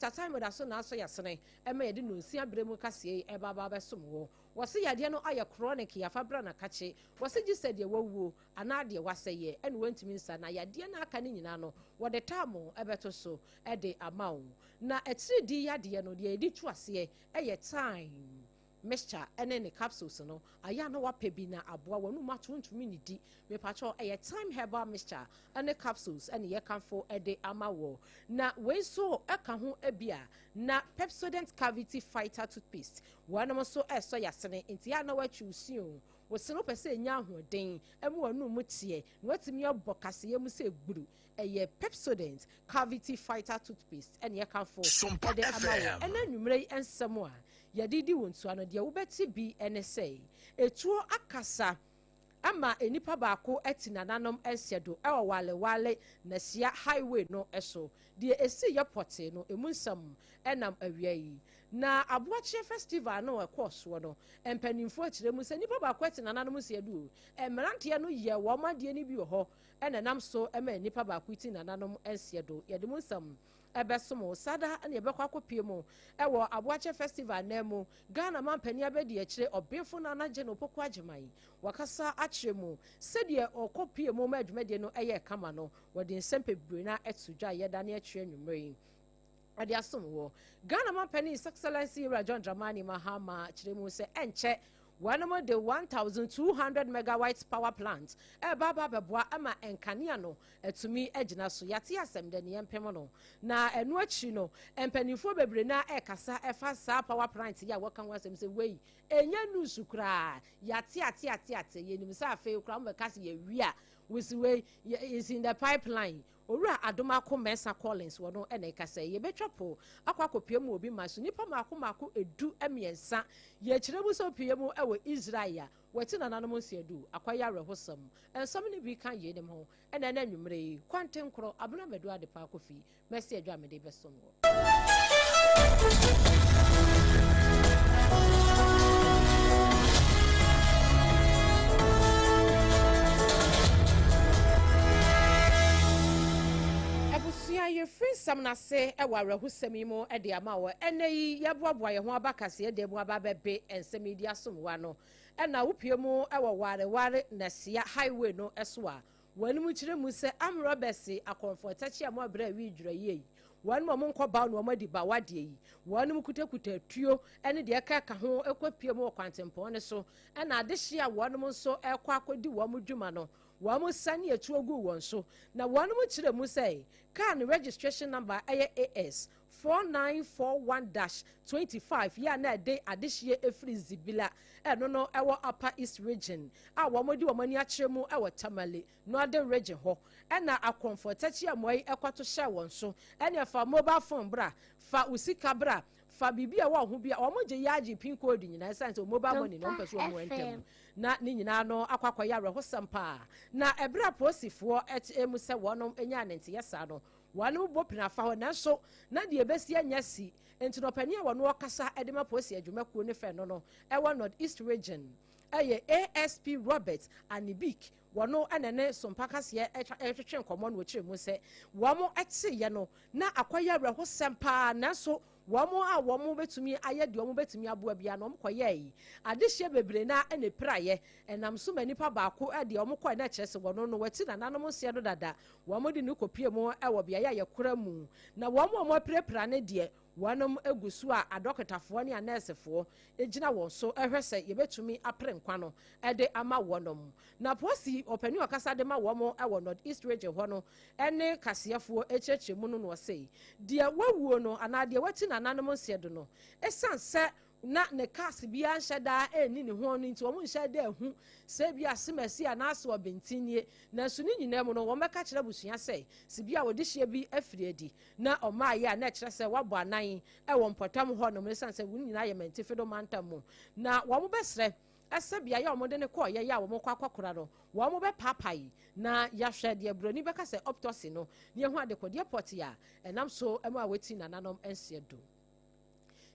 Dɔkta Time da so na asɔ yasene ɛma yɛde nonsia berɛ mu kaseɛ yi ɛba aba abɛsom wo. Wɔse yadeɛ no ayɛ chronic yafa bra na kakye. Wɔse gye sɛ deɛ wawuo anaa deɛ wasɛeɛ ɛna wantumi nsa na yadeɛ no aka no nyinaa no wɔde tam ɛbɛto so de ama wo. Na atiridii yadeɛ no deɛ yɛde tu aseɛ ɛyɛ thyme mixture ɛne ne capsules no ayɛ a na wapɛ bi na aboa w'anum ato ntumi nnidi. Mepakyɛw ɛyɛ thyme herbal mixture ɛne capsules ɛne yɛkamfo ɛde ama wɔ. Na wei nso ɛka ho bi a na Pepsodent cavity fighter toothpaste wɔnom nso ɛsɔ yasene nti a na watwi wo se o. Wo se no wopɛ sɛ ɛnya ahoɔden ɛma w'anum mu teɛ na watumi abɔ kaseɛ mu sɛ gburu. Ɛyɛ Pepsodent Cavity Fighter Toothpaste ɛne ɛkamfo Sompa ɛde ama wo. FM. Ɛnɛ anwummerɛ yi nsɛm a yɛde di wo ntoa no, deɛ wobɛte bi ne sɛ, etuo akasa ama nnipa baako ati nananom nhyɛdo wɔ Wale Wale Nasia Highway no so. Deɛ ɛsiiɛ pɔtee no, ɛmu nsɛm nam awia yi. Na Aboakyeɛ Festival no a ɛkɔɔ soɔ no, mpanimfoɔ kyerɛ mu sɛ nnipa baako ati nananom nhyɛdo o. Mmeranteɛ no yɛɛ wɔn adeɛ no bi wɔ hɔ na ɛnam so ma nnipa baako ti nananom nseɛ do. Yɛde mu nsɛm bɛsom wo. Saa da na yɛbɛkɔ akɔpue mu wɔ Aboakye Festival nan mu. Ghana manpanin abadiakyire Ɔbenfo Nana Jane Opoku Agyemang wakasa akyerɛ mu sɛdeɛ ɔkɔpue mu ma dwumadie no yɛɛ kama no. Wɔde nsɛm bebree na ato dwa a yɛdane akyerɛ anwummerɛ yi de asom wɔ. Ghana manpanin His Excellency Yewura John Dramani Mahama kyerɛ mu sɛ ɛnkyɛ wɔnom de 1,200 megawatt power plant ɛreba aba abɛboa ma nkanea no atumi agyina so. Yɛate asɛm dɛ ne yɛmpem no. Na ɛno akyiri no, mpanimfoɔ bebree na ɛrekasa ɛfa saa power plant yi a wɔka ho asɛm sɛ wei ɛnyɛ news koraa. Yɛate ate ate ate. Yɛnim sɛ afei koraa wɔbɛka sɛ yɛwie a wosi wei is in the pipeline. Owura Adomako Mensah Collins wɔ no na ɛkasa yi. Yɛbɛtwa po akɔ akɔpue mu wɔ obi man so. Nnipa mmaako mmaako 13. Yɛkyerɛ mu sɛ wopue mu wɔ Israel a, wɔati nananom nseadu. Akɔyɛ awerɛhosɛm. Nsɛm no bi ka yeinom ho na ɛnnɛ anwummerɛ yi, Kwantenkorɔ, Abena Madu Adepa Kofi, masi adwa a mede rebɛsom wɔ. Abusua, yɛfiri nsɛm no ase wɔ awerɛhosɛm yi mu de ama wo. Ɛnnɛ yi, yɛboaboa yɛn ho aba kaseɛ dan mu aba abɛbe nsɛm yi de asom wo ano. Ɛna wopue mu wɔ Ware Ware Nasia Highway no so a, Wɔn kyerɛ mu sɛ armed robbers akɔmfoɔ tɛkye a mo abrɛ awi dwira yie yi, wɔn a wɔn nkɔ baw na wɔn adi baw adeɛ yi, wɔn kutakuta atuo ne deɛ ɛka ɛka ho kɔ pie mu wɔ kwantempɔn no so, ɛna adehye a wɔn nso rekɔ akɔdi wɔn dwuma no, wɔn sane atuo guu wɔn so. Na wɔn kyerɛ mu sɛ car no registration number yɛ AS 4941-25 yi a na ɛde adehyeɛ firi Zibila, ɛno no ɛwɔ Upper East Region a wɔde wɔn ani akyerɛ mu wɔ Tamale, Northern Region hɔ, ɛna akorɔmfoɔ tɛkyeamoa yi kɔto hyɛɛ wɔn so, ɛneɛ fa mobile phone bra, fa wo sika bra, fa biribi a ɛwɔ wo ho bi a wɔn gye yɛ agye pin code nyinaa ɛsiane sɛ mobile money na wɔn pɛ so wɔn ntɛm na ne nyinaa no akɔ akɔyɛ awerɛhosɛm paa. Na ɛberɛ a polisifoɔ ɛte mu sɛ wɔn nyaa ne nteyɛ saa no, Wɔn bɔ pini afa hɔ, nanso na deɛ ɛbɛsi anya asi. Enti na ɔpanin a wɔno ɔkasa de ma polisi adwumakuo no fɛ no no wɔ North East Region yɛ ASP Robert Anibik. Wɔno na ne Sompa kaseɛ retwetwe nkɔmmɔ na ɔkyerɛ mu sɛ wɔn teeɛ no na akɔyɛ awerɛhosɛm paa, nanso Wɔn a wɔbɛtumi ayɛ deɛ wɔbɛtumi aboa biara no, wɔkɔyɛɛe. Adehyeɛ bebree no ara na ɛpiraeɛ. Ɛnam so ma nipa baako deɛ wɔkɔeɛ no kyerɛ sɛ wɔno no wati nananom nseɛ no dada. Wɔde no kɔpue mu wɔ beaeɛ a yɛkora mu. Na wɔn a wɔapirapira no deɛ, wɔn gu so a adɔkotafoɔ ne anɛɛsefoɔ gyina wɔn so hwɛ sɛ yɛbɛtumi apere nkwa no de ama wɔnom. Na Posi, ɔpanin a ɔkasa de ma wɔn wɔ North East Region hɔ no ne kaseɛfoɔ kyerɛkyerɛ mu no na ɔse, deɛ wawuo no anaa deɛ wati nananom nseɛ do no, ɛsiane sɛ na ne cars biara nhyɛ daa nni ne ho no nti, wɔn nhyɛ da nhu sɛ ebia asemasi anaasɛ ɔbenten nie. Nanso ne nyinaa mu no, wɔbɛka kyerɛ abusua sɛ, sɛ bi a ɔdehyeɛ bi afiri adi na ɔmmaeɛ a, na ɛkyerɛ sɛ wabɔ anan wɔ mpɔtam hɔnom, ɛsiane sɛ wɔn nyinaa yɛ Mantifido mantam mu. Na wɔbɛsrɛ sɛ beaeɛ a wɔde no kɔeɛ yɛ a wɔkɔ akɔkora no, wɔbɛpaapae na yɛahwɛ deɛ buroni bɛka sɛ autopsy no, na yɛahu adekodeɛ pɔtee a ɛnam so ma wɔati nananom nseɛ do.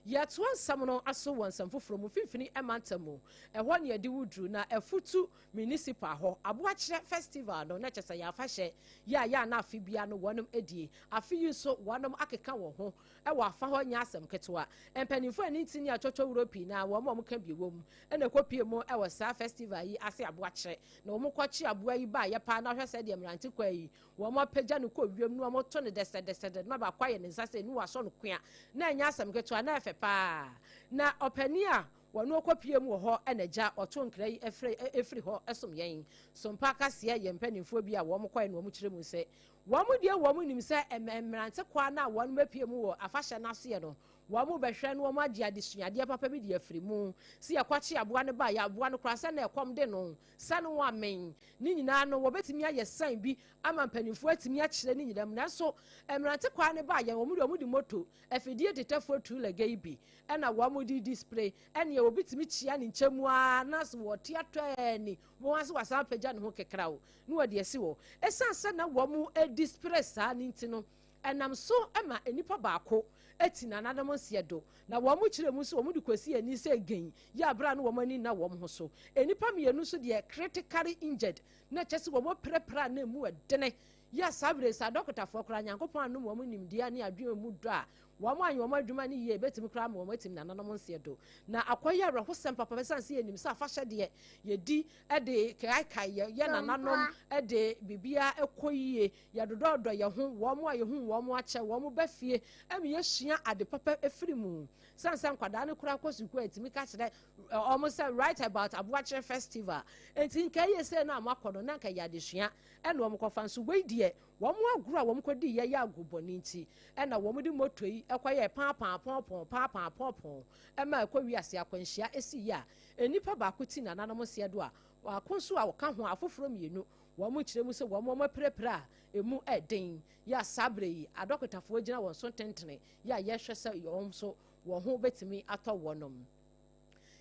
Yɛtoa nsɛm no aso wɔ nsɛm foforɔ mu. Mfimfini mantam mu ɛhɔ ne yɛde woduru na Afutu Municipal hɔ Aboakyerɛ Festival no na kyɛ sɛ yɛafahyɛ yɛ a yɛ a na afe bia no wɔnom adie. Afe yi nso wɔnom akeka wɔn ho wɔ afa hɔ, nyɛ asɛm ketewa. Mpanimfoɔ a ne nti ne atwɔtwɔ wuro pii na wɔn a wɔka bi wɔ mu ɛna ɛkɔpie mu wɔ saa festival yi ase. Aboakyerɛ na wɔn kɔkye aboa yi baa yɛ paa na ahwɛ sɛ deɛ mmerante kɔ yi wɔn apagya no kɔ wiem na wɔn to no dɛsɛdɛsɛdɛ na baako ayɛ ne nsa sɛ ne wasɔ no koa na ɛnyɛ asɛm ketewa na ɛfɛ paa. Na ɔpanin a wɔn akɔpie mu wɔ hɔ ɛna gya ɔto nkra yi efiri hɔ ɛsom yɛn sompa kaseɛ yɛn mpanimfoɔ bi a wɔn kɔɛ na wɔn kyerɛ mu sɛ wɔn deɛ wɔn nim sɛ mmerante kwa na wɔn bɛpie mu wɔ afahyɛ n'aseɛ no, wɔn bɛhwɛ no, wɔn agye adesuadeɛ papa bi de afiri mu si yɛkɔkye aboa no ba yɛ aboa no koraa sɛ na ɛkɔm de no sɛ no wɔn amen ne nyinaa no, wɔbɛtumi ayɛ sɛn bi ama mpanimfoɔ atumi akyerɛ ne nyinaa mu. Nanso mmerante kwa no ba yɛn wɔn de wɔn de moto afidie tetɛfoɔ tu lɛgɛ yi bi ɛna wɔn de display ɛnea obi tumi kyia ne nkyɛn mu aa na so wɔte atɔ ɛni wɔn ase wasan apagya ne ho kekra o na wɔde asi hɔ. Ɛsan sɛ na wɔn display saa ne nti no, ɛnam so ma nipa baako eti nananom nseɛ do na wɔn kyerɛ mu nso wɔn de kɔsi ani sɛ gen yɛ abira no wɔn ani na wɔn ho so. Nipa mmienu nso deɛ, critically injured, na kyɛ sɛ wɔn apirapira na emu ɛdene yɛ saa bere saa dɔkotafoɔ koraa Nyankopɔn anom wɔn nimdeɛ ne adwene mu dɔ a wɔn anyɛ wɔn adwuma no yie ebetumi koraa ma wɔn atim nananom nseɛ do. Na akɔyɛ awerɛhosɛm papa bɛsan sɛ yɛnim sɛ afahyɛ deɛ yɛdi ɛde kaekae yɛ nananom ɛde biribiara ɛkɔ yie, yɛdodɔɔdɔ yɛn ho, wɔn a yɛhu wɔn akyɛ wɔn ba fie ɛmi yɛsua ade papa efiri mu. Sansan nkwadaa no koraa kɔ sukuu a etumi ka kyerɛ wɔn sɛ write about Aboakyerɛ Festival. Eti nka yie sɛ na mo akɔ no na nka yɛ adesua ɛna wɔn kɔfa. Nso wei deɛ, wɔn agorɔ a wɔn kɔdi yɛ yɛ agobɔne nti ɛna wɔn de moto yi ɛkɔyɛ paapaa pɔnpɔn paapaa pɔnpɔn ɛma ɛkɔ wiase akwanhyia esi yi a nipa baako ti nananom nseɛ do a baako nso a wɔka ho afoforɔ mmienu wɔn kyerɛ mu sɛ wɔn apirapira a emu ɛden yɛ. Saa abere yi adɔkotafoɔ gyina wɔn so tentene yɛ a yɛhwɛ sɛ wɔn nso wɔn ho bɛtumi atɔ wɔnom.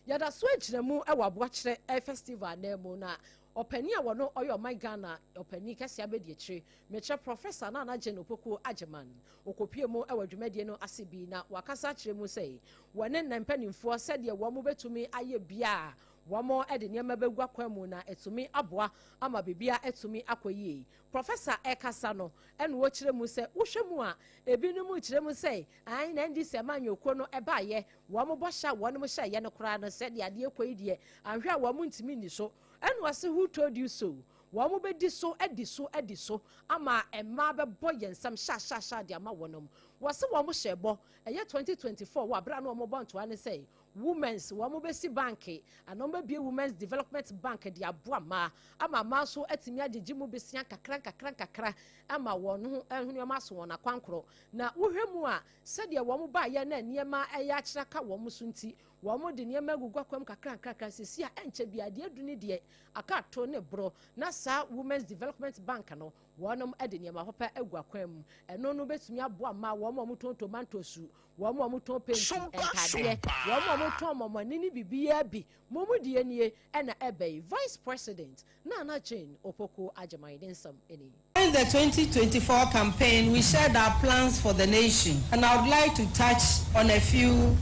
Yɛda so agyina mu wɔ Aboakyerɛ Festival nan mu na ɔpanin a wɔno ɔyɛ ɔman Ghana ɔpanin kɛseɛ abɛdi akyire, mekyerɛ Professor Nana Jane Opoku Agyeman, okopie mu wɔ dwumadie no ase bi na wakasa akyerɛ mu sɛ wɔne ne mpanimfoɔ sɛdeɛ wɔn bɛtumi ayɛ bia a wɔn de nneɛma bɛgu akwan mu na ɛtumi aboa ama biribia ɛtumi akɔ yie. Professor ɛkasa no ɛna wɔkyerɛ mu sɛ wohwɛ mu a, ebinom kyerɛ mu sɛ ayi na NDC amanyɔkuo no ɛbaayɛ wɔn bɔ hyɛ a wɔn hyɛ yɛ no koraa no, sɛdeɛ adeɛ kɔ yi deɛ ahwɛ a wɔn ntumi nni so. Ɛna wɔse, "Who told you so?" Wɔn bɛdi so adi so adi so ama mmaa bɛbɔ yɛn nsam hyɛahyɛahyɛ de ama wɔn. Wɔse wɔn hyɛ bɔ ɛyɛ 2024 wɔ abira no wɔn bɔ ntoa ne sɛ women's wɔn bɛsi bank ana wɔn bɛbie Women's Development Bank de aboa mmaa ama mmaa nso atumi agyegye mu besia nkakra nkakra nkakra ama wɔn ho nneɛma aso wɔn akwankorɔ. Na wohwɛ mu a, sɛdeɛ wɔn baayɛ na nneɛma ɛyɛ akyerɛ ka wɔn so nti, wɔn de nneɛma agugu akwam kakra nkakra sisi a ɛnkyɛ bi adeɛ du ne deɛ aka ato ne borɔ na saa Women's Development Bank no wɔnom de nneɛma papa agu akwan mu. Ɛno no bɛtumi aboa mmaa, wɔn a wɔtɔn tomatoes, wɔn a wɔtɔn paint, ntadeɛ, wɔn a wɔtɔn mɔmɔne ne biribiara bi. Mo mu deɛ nie ɛna ɛbɛyi Vice President Nana Jane Opoku Agyeman ne nsɛm ani. During the 2024 campaign, we shared our plans for the nation, and I would like to touch on a few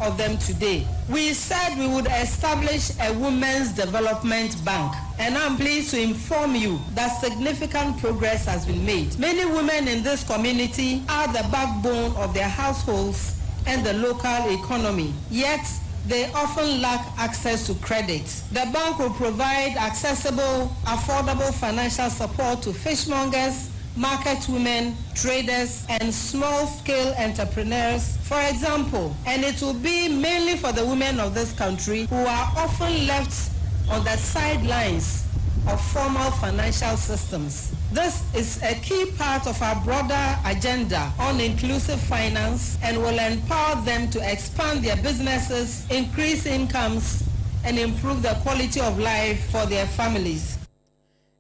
of them today. We said we would establish a Women's Development Bank, and I'm pleased to inform you that significant progress has been made. Many women in this community are the backbone of their households and the local economy. Yet, they often lack access to credit. The bank will provide accessible, affordable financial support to fishmongers, market women, traders, and small-scale entrepreneurs, for example. And it will be mainly for the women of this country who are often left on the sidelines of formal financial systems. This is a key part of our broader agenda on inclusive finance and will empower them to expand their businesses, increase incomes, and improve the quality of life for their families.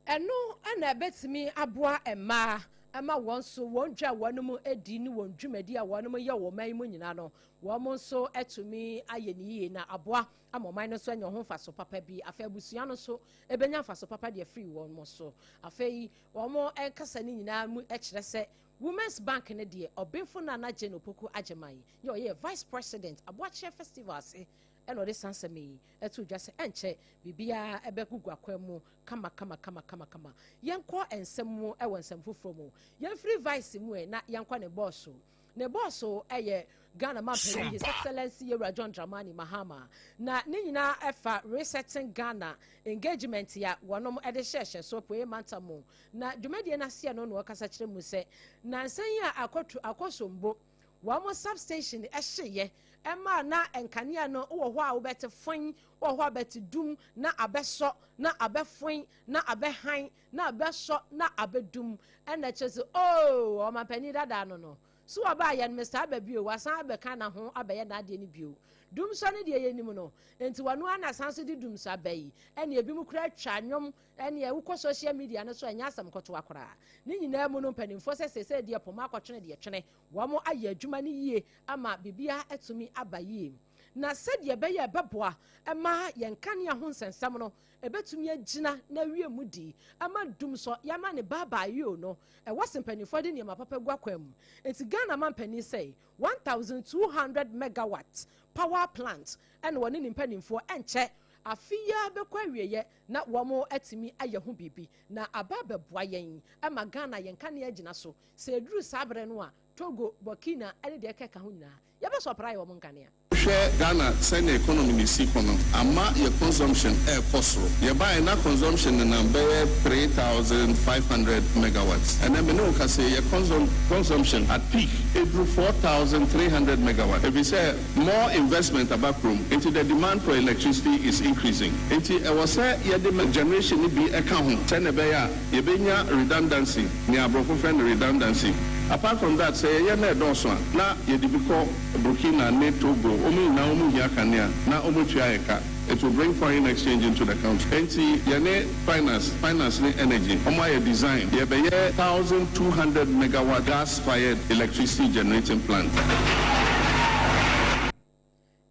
Ɛno ɛna ɛbɛtumi aboa mmaa. Ɛma wɔn nso wɔn dwa a wɔn di ne wɔn dwumadi a wɔn yɛ wɔ ɔman yi mu nyinaa no, wɔn nso atumi ayɛ ne yie na aboa ama ɔman no nso anya ho mfaso papa bi. Afei abusua no nso ebenya mfaso papa deɛ firi wɔn so. Afei wɔn nkasa ne nyinaa mu kyerɛ sɛ Women's Bank ne deɛ, Ɔbenfo Nana Jane Opoku Agyeman yɛ ɔyɛ vice president Aboakyerɛ Festival ase, ɛna ɔde saa nsɛm yi ɛto dwa sɛ ɛnkyɛ biribiara ɛbɛgugu akwan mu kama kama kama kama kama. Yɛnkɔ nsɛm mu ɛwɔ nsɛm foforɔ mu. Yɛmfiri vice mu ɛ na yɛnkɔ ne bɔɔso. Ne bɔɔso ɛyɛ Ghana Mampanyin, His Excellency Yewura John Dramani Mahama, na ne nyinaa ɛfa Resetting Ghana engagement a wɔnom ɛde hyɛhyɛ so Apueɛ Mantam mu. Na dwumadie no aseɛ no na wɔkasa kyerɛ mu sɛ nansan yi a akɔto Akɔsombo wɔn substation ɛhyeyɛ ɛma na nkanea no wɔ hɔ a wobɛte fɔn, wɔ hɔ a bɛte dum, na abɛsɔ na abɛfɔn na abɛhan na abɛsɔ na abɛdum. Ɛna kyerɛ sɛ ooo, ɔmampanin dada no so ɔbaa yɛn Mr aba bio, wasan abɛka na ho abɛyɛ n'adeɛ no bio. Dumsɔ no deɛ yɛnim no nti wɔno ana san so de dumsɔ aba yi. Ɛne ebi mu kura atwa nnwom, ɛne wokɔ social media no so, ɛnyɛ asɛm kɔtoa koraa. Ne nyinaa mu no, mpanimfoɔ sɛ sɛsɛ deɛ pɔmɔ akɔtwene deɛ twene, wɔn ayɛ adwuma no yie ama biribiara atumi aba yie. Na sɛdeɛ ɛbɛyɛ ɛbɛboa ɛma yɛn kanea ho nsɛnsɛm no ɛbɛtumi agyina na awie mu di ama dum so yɛama ne baabaa yio no, ɛwɔ sɛ mpanimfoɔ de nneɛma papa gu akwan mu. Nti Ghana ma mpanin sɛ 1200 megawatt power plant ɛna wɔne ne mpanimfoɔ ɛnkyɛ afe yi bɛkɔ awieɛ na wɔn atumi ayɛ ho biribi na aba abɛboa yɛn ama Ghana yɛn kanea gyina so. Sɛ eduru saa berɛ no a, Togo, Burkina ɛne deɛ ɛkeka ho nyinaa yɛbɛsɔpra yɛ wɔn nkanea. Hwɛ, Ghana sɛnea economy ne si kɔ no ama yɛ consumption ɛɛkɔ soro. Yɛbaeɛ na consumption nenam bɛyɛ 3500 megawatts. Ɛnɛ me ne wo kase, yɛ consumption at peak ɛduru 4300 megawatt, ɛfiri sɛ more investment aba kurom, nti the demand for electricity is increasing. Nti ɛwɔ sɛ yɛde generation no bi ɛka ho sɛnea ɛbɛyɛ a yɛbɛnya redundancy, nea aborɔfo frɛ no redundancy. Apart from that, sɛ yɛyɛ na ɛdɔɔso a, na yɛde bi kɔ Burkina ne Togo. Wɔn nyinaa wɔn hia kanea na wɔn tua yɛ ka. It will bring foreign exchange into the country. Nti yɛne Finance ne Energy wɔn ayɛ design, yɛbɛyɛ 1200 megawatt gas fired electricity generating plant.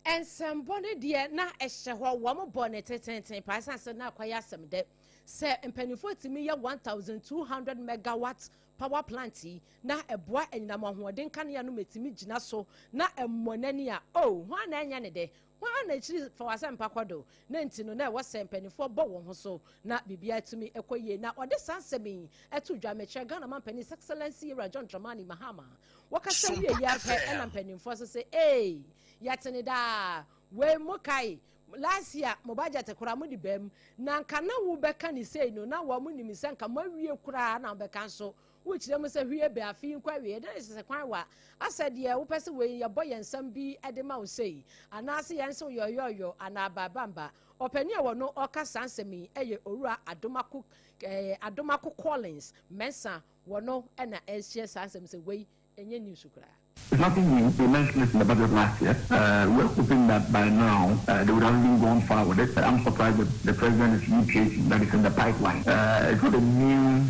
Nsɛmbɔ no deɛ na ɛhyɛ hɔ, wɔn bɔ ne tententen paa san sɛ na akɔyɛ asɛm dɛ sɛ mpanimfoɔ tumi yɛ 1200 megawatt power plant yi na ɛboa anyinam ahoɔden kanea no mɛtumi gyina so na ɛmmɔ n'ani a o ho ana ɛnyɛ ne dɛ ho ana akyiri fa wasɛm pa kɔ do. Na nti no na ɛwɔ sɛ mpanimfoɔ bɔ wɔn ho so na biribiara tumi ɛkɔ yie. Na ɔde saa nsɛm yi ɛto dwa mɛkyerɛ Ghana man panin, His Excellency Yewura John Dramani Mahama. Wɔkasa wie yi apɛ ɛna mpanimfoɔ so sɛ ee, yɛte ne daa wei mo kae last year mo budget koraa mo de bɛm na nka na wo bɛka ne sei no na wɔn mo nim sɛ nka mo awie koraa na bɛka nso wokyerɛ mu sɛ hwie bɛ afe yi nkɔ awie ɛdɛ sɛ kwan wa asɛ deɛ wopɛ sɛ wei yɛbɔ yɛn nsɛm bi de ma wo sei anaasɛ yɛn nso yɔyɔyɔ anaa baabamba. Ɔpanin a wɔno ɔka saa nsɛm yi ɛyɛ Owura Adomako Collins Mensah. Wɔno ɛna ɛhyɛ saa nsɛm sɛ wei ɛnyɛ news koraa. It's nothing new. They mentioned it in the budget last year. We're hoping that by now they would have even gone far with it. I'm surprised that the president is reiterating that it's in the pipeline. It's not a new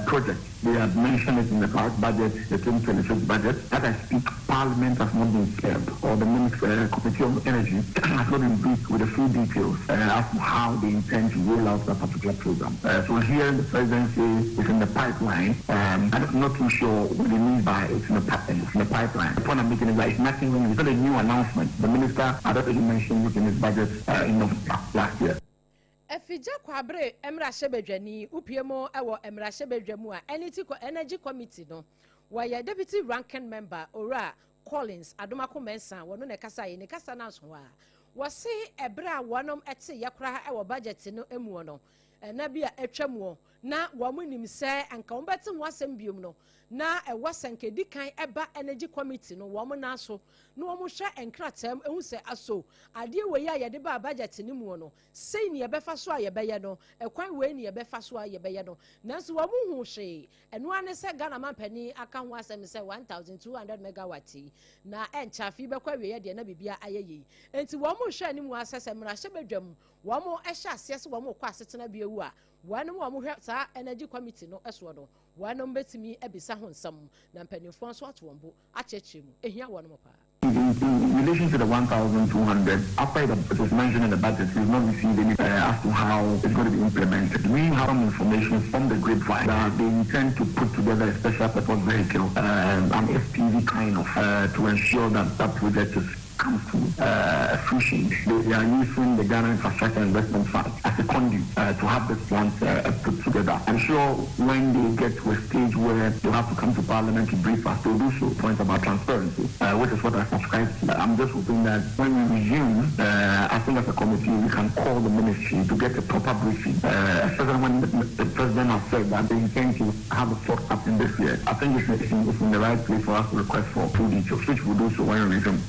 project. They had mentioned it in the past budget, the 2026 budget. As I speak, Parliament has not been served, or the Committee on Energy has not been briefed with the full details as to how they intend to roll out that particular program. So hearing the president say it's in the pipeline, I'm not too sure what he means by it's in the pipeline. The point I'm making is that it's nothing new. It's not a new announcement. The minister had already mentioned it in his budget in November last year. Afigya Kwabre mmarahyɛbadwani upie mu ɛwɔ mmarahyɛbadwa mu a Energy Committee no wɔyɛ deputy ranking member, Owura Collins Adomako Mensah, wɔno na ɛkasa yi. Ne kasa no aso a wɔse ɛberɛ a wɔnom ɛte yɛ koraa ɛwɔ budget no mu no ɛna bi a atwa mu na wɔn nim sɛ nka wɔn bɛte ho asɛm biom no, na ɛwɔ sɛ nka edi kan ɛba Energy Committee no wɔn nan so na wɔn hwɛ nkrataa mu ehu sɛ aso adeɛ wɔ yi a yɛde ba budget no mu no, sei ni yɛbɛfa so a yɛbɛyɛ no, ɛkwan wei ni yɛbɛfa so a yɛbɛyɛ no. Nanso wɔn hu hwee. Ɛno ara ne sɛ Ghana mampanin aka ho asɛm sɛ 1200 megawatt yi na ɛnkyɛ afe bɛkɔ awieɛ deɛ na biribia ayɛ yie. Nti wɔn hwɛ anim asɛ sɛ mmarahyɛbadwam wɔn hyɛ aseɛ sɛ wɔn kɔ asetena bi ewu a. Wɔnom a wɔhwɛ saa Energy Committee no soɔ no, wɔnom bɛtumi abisa ho nsɛm na mpanimfoɔ nso ato wɔn bo akyerɛkyerɛ mu. Ɛhia wɔnom paa. In relation to the 1,200, after it was mentioned in the budget, we've not received any as to how it's going to be implemented. We have some information from the grapevine that they intend to put together a special purpose vehicle, an SPV kind of, to ensure that that project is comes to fruition. They are using the Ghana Infrastructure Investment Fund as a conduit to have this plant put together. I'm sure when they get to a stage where they'll have to come to Parliament to brief us, they'll do so. Point about transparency, which is what I subscribe to. I'm just hoping that when we resume, I think as a committee we can call the ministry to get a proper briefing, especially when the president has said that they intend to have a thought up in this year. I think it's in the right place for us to request for full details, which we'll do so when we resume.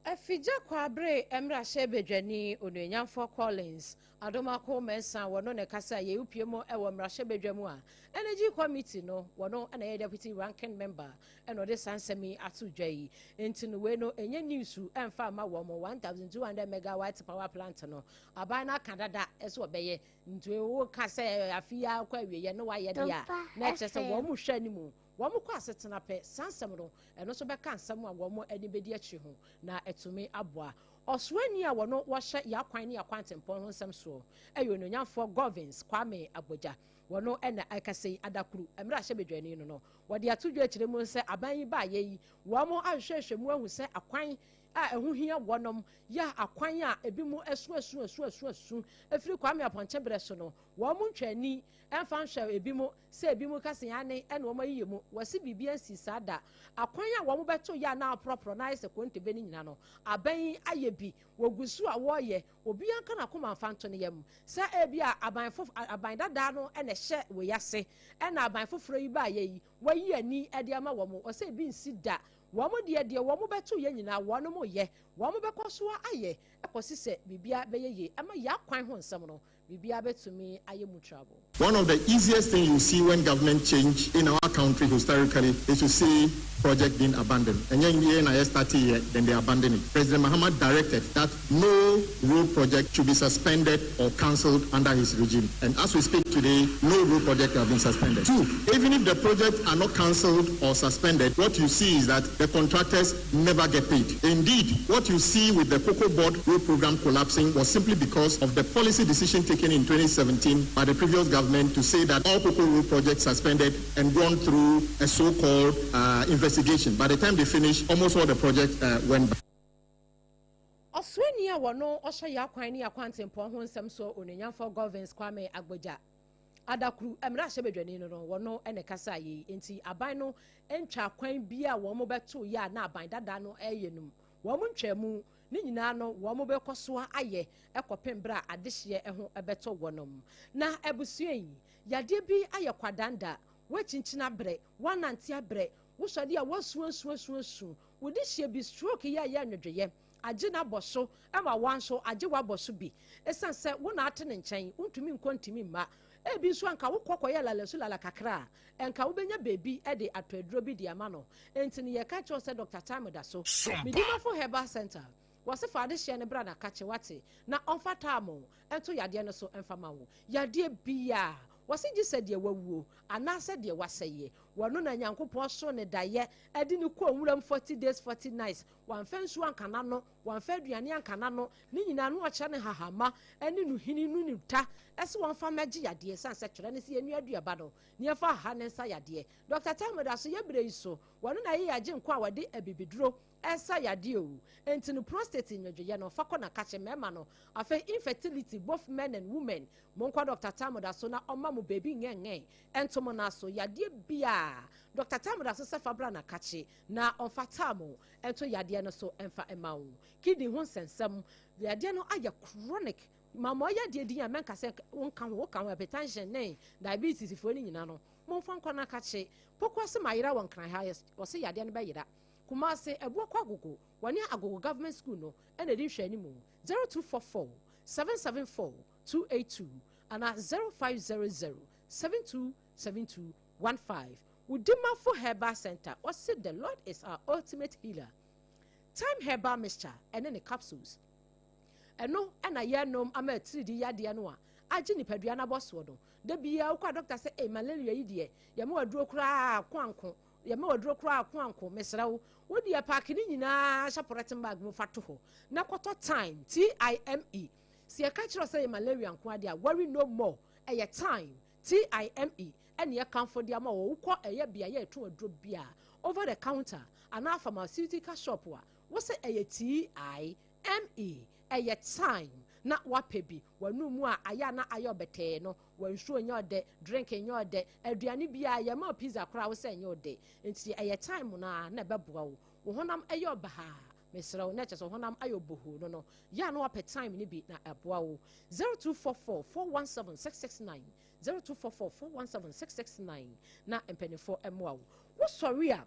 Afigya Kwabre mmarahyɛbadwani Onuonyamfoɔ Collins Adomako Mɛnsa, wɔno ne kasa yɛwupie mu wɔ mmarahyɛbadwa mu a Energy Committee no, wɔno na ɛyɛ deputy ranking member, ɛna ɔde saa nsɛm yi ato dwa yi. Nti no wei no ɛnyɛ news ɛmfa ama wɔn. 1200 megawatt power plant no, aban no aka dada ɛsɛ ɔbɛyɛ. Nti wo ka sɛ afi yi akɔ awieɛ ne wayɛ deɛ a, na ɛkyerɛ sɛ wɔn mo hwɛ anim, wɔn kɔ asetena pɛ saa nsɛm no. Ɛno nso bɛka nsɛm a wɔn ani bɛdi akyire ho na ɛtumi aboa. Ɔsoani a wɔno wɔhyɛ yɛakwan ne yɛakwan tempɔn ho nsɛm soɔ ɛyɛ Onuonyamfoɔ Govins Kwame Agbogya. Wɔno ɛna ɛkasa yi adakuru mmerɛ ahyɛ badwani no, wɔde ato dwa akyerɛ mu sɛ aban yi baayɛ yi, wɔn ahwehwɛhwɛ mu ahu sɛ akwan a ɛho hia wɔnom yɛ akwan a ebi mu ɛso ɛso ɛso ɛso ɛso efiri Kwame Apɔnkye berɛ so no, wɔn mo ntwani ɛmfa nhwɛ ebi mu sɛ ebi mu kasa ane ɛna wɔn ayiyi mu. Wɔsi biribi ansi saa da. Akwan a wɔn bɛto yɛ a na aporɔporɔ na ayɛ sɛ kontebe ne nyinaa no, aban yi ayɛ bi, wɔgu so a wɔreyɛ. Obiara nka n'akoma nfa nto ne yam sɛ ebi a aban fof aban dadaa no ɛna ɛhyɛ wɔ yase, ɛna aban foforɔ yi baayɛ yi wɔyi ani ɛde ama wɔn. Ɔsɛ ebi nsi da. Wɔn deɛ wɔn bɛto yɛ nyinaa, wɔn mo yɛ, wɔn bɛkɔ so ayɛ ɛkɔsi sɛ biribiara bɛyɛ yie ɛma yɛ akwan ho nsɛm no, biribiara bɛtumi ayɛ mu trouble. One of the easiest things you see when government change in our country historically is to see project being abandoned. And then here I started here, then they abandon it. President Mahama directed that no road project should be suspended or cancelled under his regime. And as we speak today, no road project has been suspended. Two, even if the projects are not cancelled or suspended, what you see is that the contractors never get paid. Indeed, what you see with the Cocoa Board road program collapsing was simply because of the policy decision taken in 2017 by the previous government to say that all cocoa road projects suspended and gone through a so-called investigation. By the time they finished, almost all the projects went back. Ɔsoani a wɔno ɔhyɛ yɛ akwan ne akwantempɔn ho nsɛm so, Onuonyamfoɔ Govins Kwame Agbogya, adakuru mmerɛ ahyɛ badwani no, wɔno ɛna kasa yɛ yi. Nti aban no ntwa akwan bi a wɔn bɛto yɛ a na aban dada no ɛyɛ no mu, wɔn ntwa mu ne nyinaa no, wɔn bɛkɔ so ayɛ ɛkɔpem berɛ a adehyeɛ ho ɛbɛtɔ wɔnom. Na abusua yi, yadeɛ bi ayɛ kwadanda, wɔakyinkyini abrɛ, wɔanante abrɛ, wosɔde a wɔasuasuasuasu wode hyia bi, stroke yɛ a yɛ anwodwoyɛ agye n'abɔ so ɛma wɔn nso agye wabɔ so bi, ɛsiane sɛ wo na ate ne nkyɛn, wontumi nkɔ, ntumi mma. Ebi nso anka wokɔ kɔyɛ lalasu lala kakra a, ɛnka wobɛnya beebi ɛde atɔ aduro bi de ama no. Nti no yɛka kyerɛw sɛ Dr Time da so Medimafo Herbal Center wɔse fa adehyeɛ no bra na kakye wate na ɔmfa taamo ɛnto yadeɛ no so ɛmfa ma wo. Yadeɛ bia wɔse gye sɛ deɛ wawuo anaasɛ deɛ wasɛeɛ, wɔno na Nyankopɔn so ne dayɛ ɛde ne kɔ nwuram 40 days 40 nights, wɔamfa nsuo anka n'ano, wɔamfa aduane anka n'ano, ne nyinaa no ɔkyerɛ ne hahama ɛne no hini no ne ta ɛsɛ wɔmfa mɛgye yadeɛ san sɛ twerɛ ne sɛ yɛnua aduaba no ne yɛfa aha ne nsa yadeɛ. Dr Time da so yɛbrɛ yi so, wɔno na yɛyɛ agye nko a wɔde abibiduro ɛsa yadeɛ o. Nti no prostate nwodwoyɛ no, fa kɔ na kakye mmarima no. Afei infertility, both men and women, monkɔ Dr Time da so na ɔma mo beebi ngɛngɛn ɛntom na so yadeɛ bia. Dr Time da so sɛ fa bra na kakye na ɔmfa taamo ɛnto yadeɛ no so ɛmfa ɛma wo. Kidney ho nsɛnsɛm, yadeɛ no ayɛ chronic, mama ɔyɛ deɛ din a mɛnka sɛ wonka ho, woka ho, hypertension ne diabetes foɔ no nyinaa no, momfa nkɔ no akakye poko ase ma yera wɔ Nkran ha. Wɔse yadeɛ no bɛyera. Kumase Ɛboɔ kɔ Agogo, wɔne Agogo Government School no ɛna ɛdi nhwɛ anim. 0244 774 282 ana 0500 7272 15. Wodimafo Herbal Center, wɔse the Lord is our ultimate healer. Time Herbal Mixture ɛne ne capsules, ɛno ɛna yɛnom ama atiridi yadeɛ no a agye nipadua no abɔ soɔ no. Da biara wokɔ a dɔkta sɛ, ei, malaria yi deɛ, yɛma waduro koraa ko anko, yɛma waduro koraa ko anko. Mesrɛ wo, wo deɛ pack ne nyinaa hyɛ polythene bag mu fa to hɔ na kɔtɔ Time, Time. Sɛ yɛka kyerɛ sɛ yɛ malaria nko adeɛ a, worry no more. Ɛyɛ Time, Time, ɛne yɛkamfo de ama wɔ. Wokɔ ɛyɛ beaeɛ ɛto aduro bia, over the counter anaa pharmaceutical shop a, wɔsɛ ɛyɛ Time, ɛyɛ Time, na wapɛ bi wɔnum mu a ayɛ a na ayɛ ɔbɛtɛɛ no. Wɔn nsuo nyɛ ɔdɛ, drink nyɛ ɔdɛ, aduane bi a yɛma pizza koraa wosɛ nyɛ ɔdɛ. Nti ɛyɛ Time na na ɛbɛboa wo. Wo honam ɛyɛ ɔbahaa, mesrɛ wo, na kyerɛ sɛ honam ayɛ ɔbohoo no yɛ a na wapɛ Time no bi na ɛboa wo. 0244 417 669, 0244 417 669, na mpanimfoɔ mmoa wo. Wosɔre a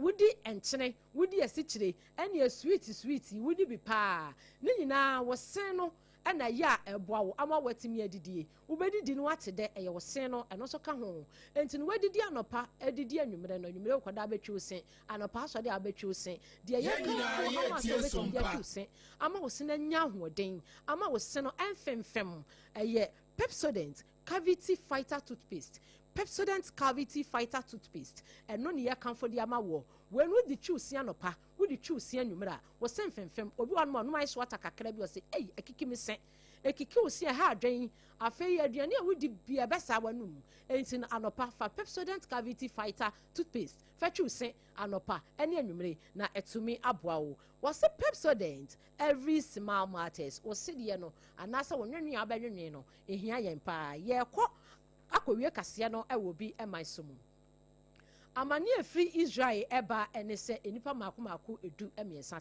wodi nkyene, wodi asikyire, ɛne sweet sweet wodi bi paa ne nyinaa, wɔsen no ɛna ɛyɛ a ɛboa wo ama watumi adidie. Wobɛdidi no wate dɛ, ɛyɛ wo sen no, ɛno nso ka ho. Nti no wadidi anɔpa, adidi anwummerɛ no, anwummerɛ wokɔda abɛtwi wo se, anɔpa asɔre a abɛtwi wo se deɛ yɛka ama sɛ wobɛtumi de atwi wo se ama wo se no anya ahoɔden, ama wo se no ɛmfemfem, ɛyɛ Pepsodent Cavity Fighter Toothpaste. Pepsodent Cavity Fighter Toothpaste, ɛno ne yɛkamfo de ama wɔ. Wɔn wodi twi wo se anɔpa, wodi twi wo se anwummerɛ a, wɔsɛ mfemfem. Obi wɔ nom a ɔnom ayɛ so ata kakra bi, ɔsɛ ei, akiki mi se, ekiki wo se, ɛha adwen. Afei aduane a wodi bia ɛbɛsaa w'anum. Enti no anɔpa fa Pepsodent Cavity Fighter Toothpaste fa twi wo se anɔpa ɛne anwummere na ɛtumi aboa wo. Wɔsɛ Pepsodent, every smile matters. Wɔsi deɛ no anaasɛ wɔn nwenwe a wobɛnwenwe no ehia yɛn paa. Yɛrekɔ akɔwie kaseɛ no ɛwɔ bi ɛman so mu. Amane efiri Israel ɛba ɛne sɛ nnipa mako mako 13,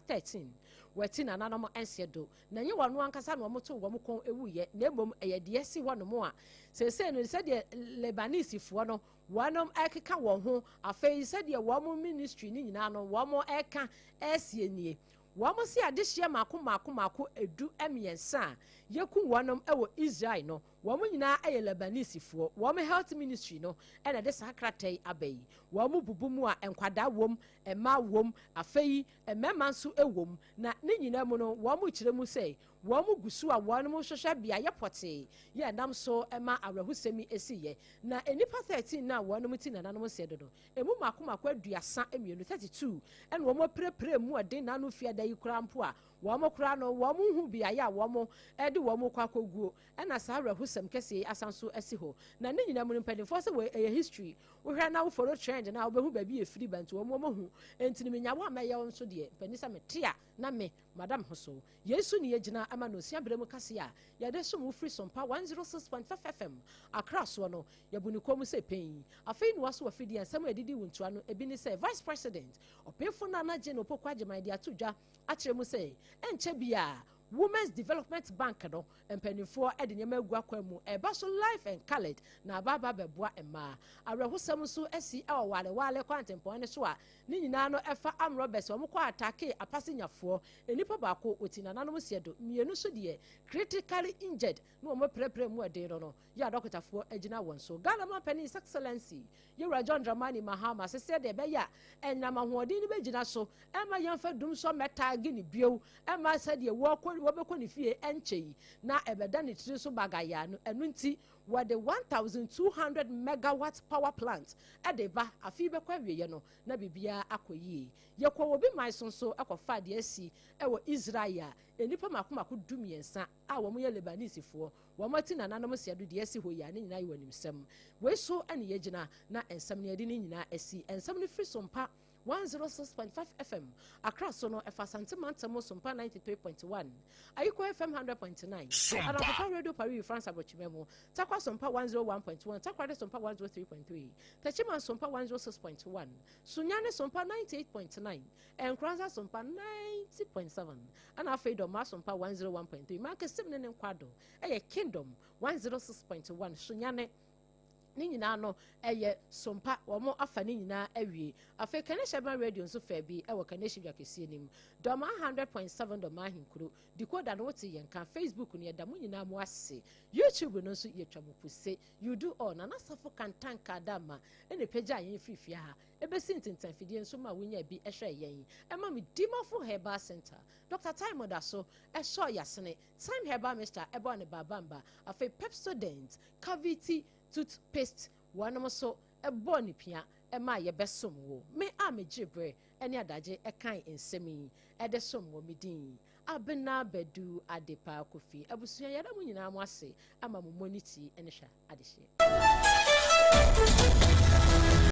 13, wɔati nananom nseɛ do na nye wɔn ankasa na wɔn to wɔn kɔn ewuyɛ, na emom ɛyɛ deɛ si hɔ nom a seesei no sɛdeɛ Lebanese no wɔnom ɛkeka wɔn ho. Afei sɛdeɛ wɔn ministry ne nyinaa no wɔn ɛka ɛsie nie, wɔn si adehyeɛ mako mako mako 13 a yɛku wɔnom ɛwɔ Israel no, wɔn nyinaa yɛ Lebanesefoɔ. Wɔn health ministry no ɛna de saa krataa yi aba yi. Wɔn bubu mu a, nkwadaa wɔm, mmaa wɔm, afei mmarima nso wɔ na ne nyinaa mu no, wɔn kyerɛ mu sɛ wɔn gu so a wɔn hwehwɛ beaeɛ pɔtee yɛ nam so ma awerɛhosɛm yi esi yɛ. Na nnipa 13 na wɔn ti nananom sɛ do no, emu mako mako 32, 32, ɛna wɔn apirapira mu ɔden n'ano fiada yi koraa mpo a wɔn koraa no wɔn hu beaeɛ a wɔn de wɔn kɔ akɔguo. Ɛna saa awerɛhosɛm kɛseɛ yi asan so asi hɔ. Na ne nyinaa mu no, mpanimfoɔ sɛ wɔ ɛyɛ history, wohwɛ na woforo trend na wobɛhu baabi efiri ba. Nti wɔn hu nti no menya wo a mɛyɛ wo nso deɛ mpanin sɛ mete a na me madam ho so. Yesu ne yɛgyina ama no osia berɛ mu kase a yɛde som wo firi Sompa 106.5 FM Akra soɔ no, yɛbu ne kɔn mu sɛ pɛn. Afei ne waso wafidie nsɛm a yɛdidi wo ntoa no, ebi ne sɛ Vice President ɔpemfo Nana Jane Opoku Agyeman de ato dwa akyerɛ mu sɛ ɛnkyɛ bi a Women's Development Bank no mpanimfoɔ de nneɛma agu akwan mu ɛba so live and coloured na abaaba bɛboa mmaa. Awerɛhosɛm nso asi wɔ Walewale kwantempɔn no so a ne nyinaa no ɛfa armed robbers, wɔn kɔ attack apasenyafoɔ. Nnipa baako wɔti nananom seɛ do, mmienu nso deɛ critically injured na wɔn apirapira mu ɛden no yɛ adɔkotafoɔ agyina wɔn so. Ghana mampanin, His Excellency Yɛwura John Dramani Mahama, sesɛ deɛ ɛbɛyɛ a ɛnam ahoɔden no bɛgyina so ɛma yɛmfa dum sɔ mɛtaage ne bio, ɛma sɛdeɛ wɔkɔ wɔbɛkɔ ne fie ɛnkyɛ yi na ɛbɛda ne tiri so bagaya no. Ɛno nti wɔde 1200 megawatt power plant ɛde ba. Afei bɛkɔ awieɛ no na biribiara akɔ yie. Yɛkɔ wɔ bi man so nso ɛkɔfa deɛ asi ɛwɔ Israel a nnipa mako mako 13 a wɔn yɛ Lebanesefoɔ, wɔn ati nananom si ado deɛ asi hɔ yi a ne nyinaa yɛ wɔ animsɛm wei so. Ɛne yɛgyina na nsɛm no yɛde ne nyinaa asi. Nsɛm no firi Sompa 106.5 FM Akra so no, ɛfa Asante mantam, Sompa 93.1, Ayiko FM 100.9, Anafofa Radio Paris France abɔkyimɛ mu, Takwa Sompa 101.1, Takoradi Sompa 103.3, Techiman Sompa 106.1, Sunyani Sompa 98.9, Nkoranza Sompa 90.7, ɛna afei Dɔmaa Sompa 101.3. Mankesim ne ne nkwado ɛyɛ Kingdom 106.1 Sunyani. Ne nyinaa no ɛyɛ sompa, wɔn afa ne nyinaa awie. Afei Kaneshie Urban Radio nso fɛ bi ɛwɔ Kaneshie dwa kɛseɛ nim, Dɔmaa 100.7, Dɔmaa ahenkuro decoder no, wote yɛn ka. Facebook no, yɛda mo nyinaa mo ase. YouTube no nso, yɛtwa mo puse. You do all. Nana Safo Kantanka Dama ɛna pagya yɛn firifie ha ɛbɛsi ntentanfidie nso ma wonya bi ɛhwɛ yɛn. Ɛma me Dimafo Herbal Center, Dr Time da so ɛsɔ yasene Time Herbal Mixture ɛbɔ ne babamba. Afei Pepsodent Cavity toothpaste, wɔnom nso ɛbɔ ne pia ɛma yɛbɛsom wo. Me a megye berɛ ɛne adagye ɛkan nsɛm yi ɛde som wɔ me din Abena Bɛdu Adepa Kofi. Abusua, yɛda mo nyinaa mo ase ama mo mmɔ ne ti ɛne hwɛ adehyeɛ.